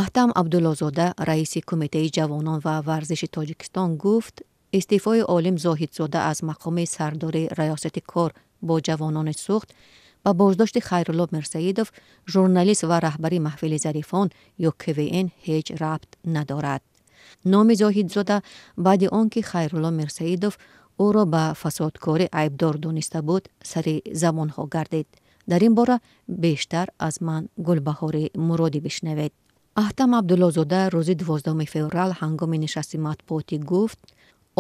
Аҳтам Абдуллозода, раиси Кумитаи ҷавонон ва варзиши Тоҷикистон, гуфт, истеъфои Олим Зоҳидзода аз мақоми сардори Раёсати кор бо ҷавонони Суғд ба боздошти Хайрулло Мирсаидов, журналист ва раҳбари маҳфили зарифон ё КВН, ҳеҷ рабт надорад. Номи Зоҳидзода баъди он ки Хайрулло Мирсаидов ӯро ба фасодкорӣ айбдор дониста буд, сари замонҳо гардид. Дар ин бора бештар аз ман, Гулбаҳори Муродӣ, бишнавед. Аҳтам Абдуллозода рӯзи 12 феврал ҳангоми нишасти матбуотӣ гуфт,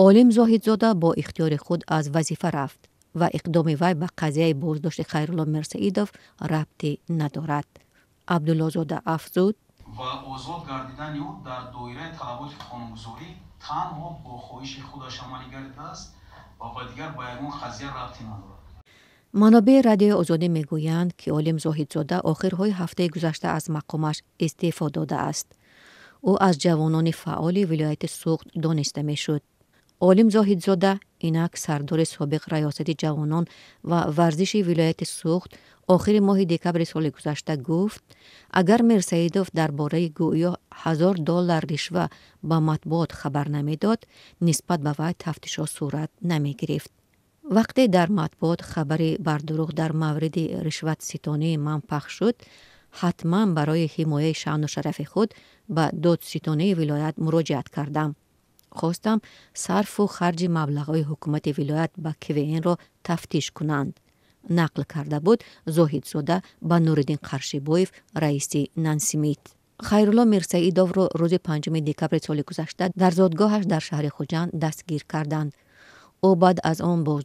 Олим Зоҳидзода бо ихтиёри худ аз вазифа рафт ва иқдоми вай ба қазияи боздошти Хайрулло Мирсаидов рабте надорад. Абдуллозода афзуд: Ва озод гардидани ӯ дар доираи талаботи қонунгузорӣ танҳо бо хоҳиши худаш амалӣ гардидааст ва ба дигар ба ягон қазия рабте надорад. Манобеи Радиои Озодӣ мегӯянд, ки Олим Зоҳидзода охирҳои ҳафтаи гузашта аз мақомаш истеъфо додааст. Ӯ аз ҷавонони фаъоли вилояти Суғд дониста мешуд. Олим Зоҳидзода, инак сардори собиқ Раёсати ҷавонон ва варзиши вилояти Суғд, охири моҳи декабри соли гузашта гуфт, агар Мирсаидов дар бораи гӯё 1000 доллар ришва ба матбуот хабар намедод, нисбат ба вай тафтишот сурат намегирифт. Вақте дар матбуот хабари бардурӯғ дар мавриди ришватситонии ман пахш шуд, ҳатман барои ҳимояи шаъну шарафи худ ба додситонии вилоят муроҷиат кардам. Хостам сарфу харҷи маблағҳои ҳукумати вилоят ба КВН-ро тафтиш кунанд, нақл карда буд Зоҳидзода ба Нуриддин Қаршибоев, раиси Нансимит. Хайрулло Мирсаидовро рӯзи 5 декабри соли гузашта дар зодгоҳаш дар шаҳри Хуҷанд дастгир карданд. Ӯ баъд аз он боздошт